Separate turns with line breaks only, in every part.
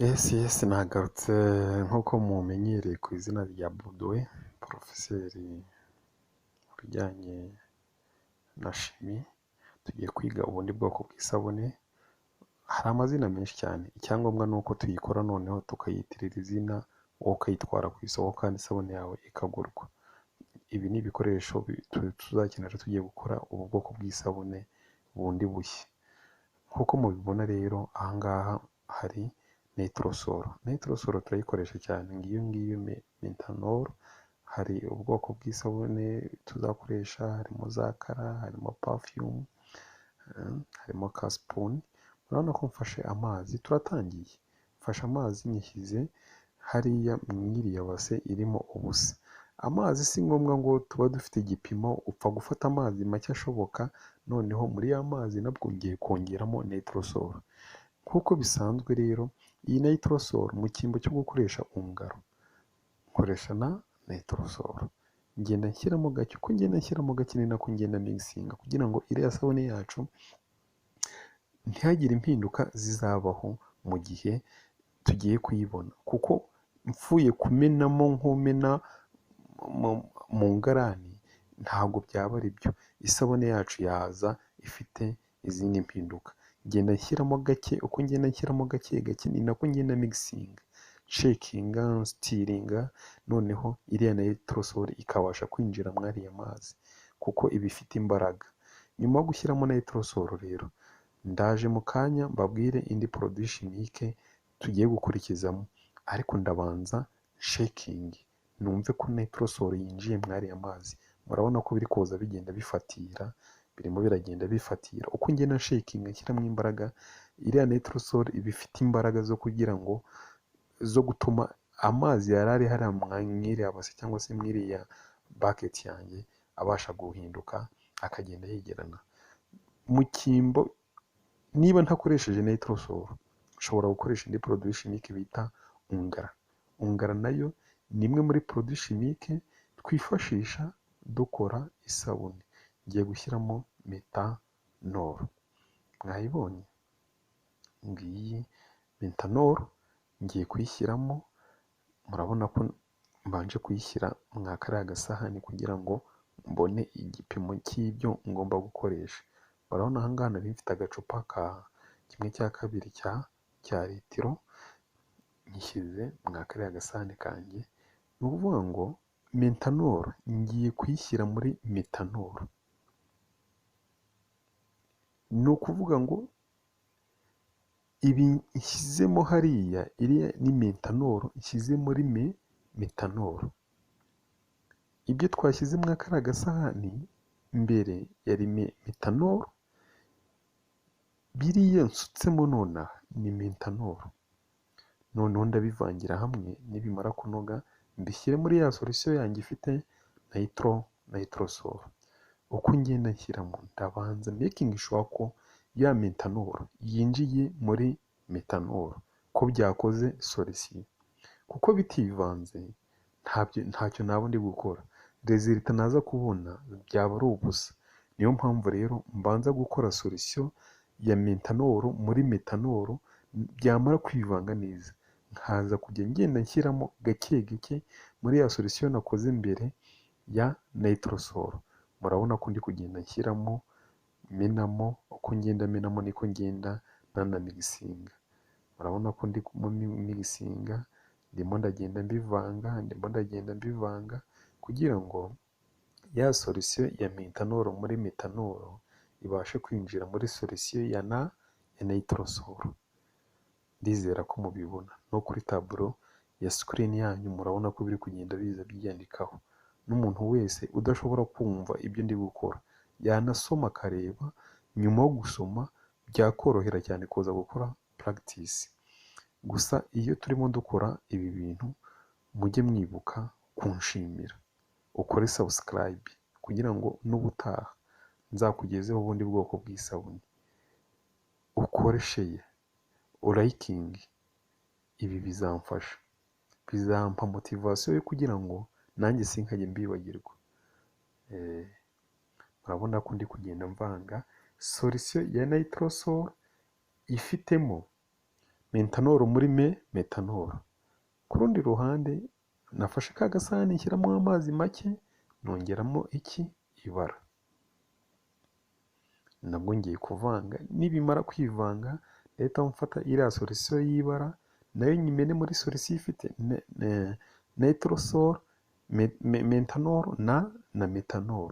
Yes, nagarutse nk'uko mumenyereye ku izina rya Baudouin, porofeseri mu bijyanye na chimie. Tugiye kwiga ubundi bwoko bw'isabune, hari amazina menshi cyane, icyangombwa ni uko tuyikora noneho tukayitirira izina, wowe ukayitwara ku isoko kandi isabune yawe ikagurwa. Ibi ni ibikoresho tuzakenera tugiye gukora ubu bwoko bw'isabune bundi bushya. Nk'uko mubibona rero, aha ngaha hari nitrosol. Nitrosol turayikoresha cyane, ngiyo ngiyo méthanol. Hari ubwoko bw'isabune tuzakoresha, harimo za color, harimo perfume, harimo ka spoon. Murabona ko mfashe amazi, turatangiye. Mfashe amazi nyishyize hariya mu iriya base irimo ubusa. Amazi si ngombwa ngo tuba dufite igipimo, upfa gufata amazi make ashoboka, noneho muri ya mazi nabwo ngiye kongeramo nitrosol. Nk'uko bisanzwe rero, iyi nitrosol mu cyimbo cyo gukoresha ungaro, nkoresha na nitrosol. Ngenda nshyiramo gake, uko ngenda nshyiramo gake ni nako ngenda mixinga kugira ngo iriya sabune yacu ntihagire impinduka zizabaho mu gihe tugiye kuyibona, kuko mfuye kumenamo nk'umena mu ngarani ntabwo byaba ari byo, isabune yacu yaza ifite izindi mpinduka. Ngenda nshyiramo gake, uko ngenda nshyiramo gake gake ni nako ngenda mixinga, nshakinga, nstirringa, noneho iriya nitrosol ikabasha kwinjira muri ariya mazi kuko iba ifite imbaraga. Nyuma yo gushyiramo nitrosol rero, ndaje mu kanya mbabwire indi produit chimique tugiye gukurikizamo, ariko ndabanza nshakinge numve ko nitrosol yinjiye muri ariya mazi. Murabona ko biri kuza bigenda bifatira, birimo biragenda bifatira. Uko ngenda nshakinga nshyiramo imbaraga, iriya nitrosol iba ifite imbaraga zo kugira ngo zo gutuma amazi yari ari hariya mw'iriya base cyangwa se mw'iriya bucket yanjye abasha guhinduka akagenda yegerana. Mu cyimbo, niba ntakoresheje nitrosol, nshobora gukoresha indi produit chimique bita ungara. Ungara nayo ni imwe muri produit chimique twifashisha dukora isabune. Ngiye gushyiramo méthanol, mwayibonye? Ngiyi méthanol ngiye kuyishyiramo, murabona ko mbanje kuyishyira mwa kariya gasahani kugira ngo mbone igipimo cy'ibyo ngomba gukoresha. Murabona aha ngaha nari mfite agacupa ka 1/2 cya litiro, nyishyize mwa kariya gasahani kanjye. Ni ukuvuga ngo méthanol ngiye kuyishyira muri méthanol. Ni ukuvuga ngo ibi nshyizemo hariya, iriya ni méthanol nshyize muri méthanol. Ibyo twashyize muri kariya gasahani mbere yari méthanol, biriya nsutsemo nonaha ni méthanol. Noneho ndabivangira hamwe, nibimara kunoga mbishyire muri ya solution yanjye ifite nitrosol. Uko ngenda nshyiramo, ndabanza making sure ko ya méthanol yinjiye muri méthanol, ko byakoze solution, kuko bitivanze ntacyo naba ndi gukora, résultat naza kubona byaba ari ubusa. Niyo mpamvu rero mbanza gukora solution ya méthanol muri méthanol, byamara kwivanga neza nkaza kujya ngenda nshyiramo gake gake muri ya solution nakoze mbere ya nitrosol. Murabona ko ndi kugenda nshyiramo, menamo, uko ngenda menamo niko ngenda nanamixinga. Murabona ko ndi mixinga, ndimo ndagenda mbivanga, ndimo ndagenda mbivanga kugira ngo ya solution ya méthanol muri méthanol ibashe kwinjira muri solution ya nitrosol. Ndizera ko mubibona no kuri tableau ya screen yanyu, murabona ko biri kugenda biza byiyandikaho. N'umuntu wese udashobora kumva ibyo ndi gukora yanasoma akareba, nyuma yo gusoma byakorohera cyane kuza gukora practice. Gusa iyo turimo dukora ibi bintu, mujye mwibuka kunshimira, ukore subscribe kugira ngo n'ubutaha nzakugezeho ubundi bwoko bw'isabune, ukore share, urayikinge, ibi bizamfasha, bizampa motivation yo kugira ngo nanjye sinkajye mbibagirwa. Murabona ko ndi kugenda mvanga solution ya nitrosol ifitemo methanol muri methanol. Ku rundi ruhande nafashe ka gasahani nshyiramo amazi make, nongeramo iki? Ibara. Nabwo ngiye kuvanga, nibimara kwivanga ndahita mfata iriya solution y'ibara nayo nyimene muri solution ifite nitrosol, methanol na methanol.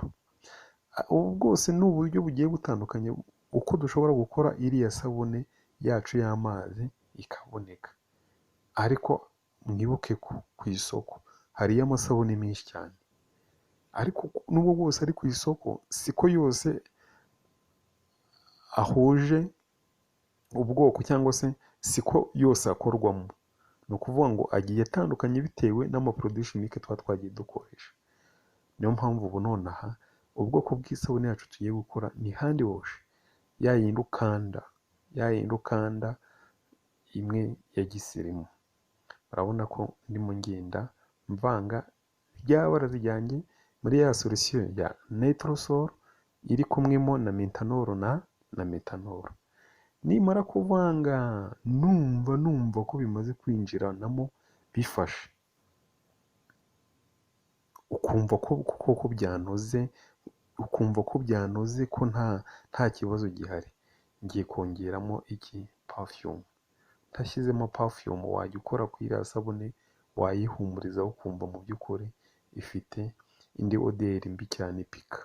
Ubu bwose ni uburyo bugiye butandukanye uko dushobora gukora iriya sabune yacu y'amazi ikaboneka. Ariko mwibuke ko ku isoko hariyo amasabune menshi cyane, ariko nubwo bwose ari ku isoko siko yose ahuje ubwoko cyangwa se siko yose akorwamo. Ni ukuvuga ngo agiye atandukanye bitewe n'ama produits chimiques tuba twagiye dukoresha. Niyo mpamvu ubu nonaha ubwoko bw'isabune yacu tugiye gukora ni hand wash, ya yindi ukanda, ya yindi ukanda imwe ya gisirimu. Urabona ko ndimo ngenda mvanga rya bara ryanjye muri ya solution ya nitrosol iri kumwemo na methanol na methanol. Nimara kuvanga numva ko bimaze kwinjiranamo bifashe, ukumva ko koko byanoze, ukumva ko byanoze ko nta kibazo gihari, ngiye kongeramo iki? Perfume. Ntashyizemo perfume wajya ukora kuri iriya sabune wayihumurizaho ukumva mu by'ukuri ifite indi odeur mbi cyane ipika.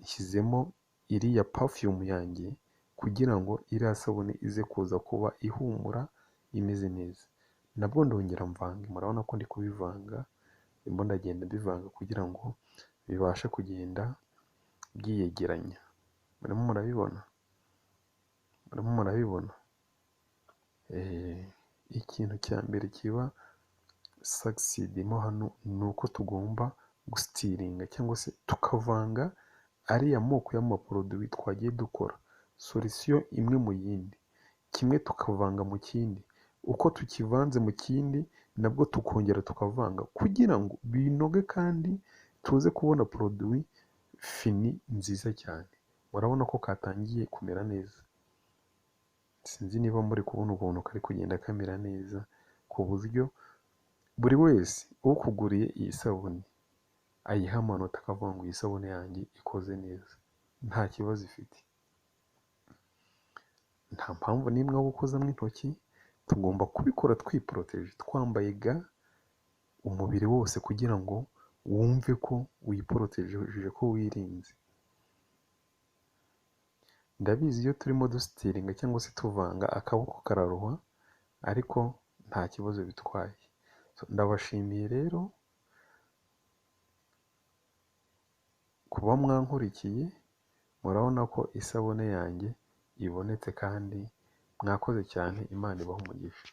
Nshyizemo iriya perfume yanjye kugira ngo iriya sabune ize kuza kuba ihumura imeze neza. Nabwo ndongera mvange, murabona ko ndi kubivanga, ndimo ndagenda mbivanga kugira ngo bibashe kugenda byiyegeranya. Murimo murabibona? Murimo murabibona? Ikintu cya mbere kiba succeed mo hano ni uko tugomba gustirringa cyangwa se tukavanga ariya moko y'ama produits twagiye dukora, solution imwe mu yindi, kimwe tukavanga mu kindi, uko tukivanze mu kindi nabwo tukongera tukavanga kugira ngo binoge kandi tuze kubona produit fini nziza cyane. Murabona ko katangiye kumera neza. Sinzi niba muri kubona ukuntu kari kugenda kamera neza, ku buryo buri wese ukuguriye iyi sabune ayiha amanota akavuga ngo iyi sabune yanjye ikoze neza, nta kibazo ifite. Nta mpamvu n'imwe yo gukozamo intoki, tugomba kubikora twiporoteje, twambaye gants umubiri wose kugira ngo wumve ko wiporoteje, ko wirinze. Ndabizi iyo turimo dustirringa cyangwa se tuvanga akaboko kararuha, ariko nta kibazo bitwaye. Ndabashimiye rero kuba mwankurikiye, murabona ko isabune yanjye ibonetse kandi mwakoze cyane, Imana ibahe umugisha.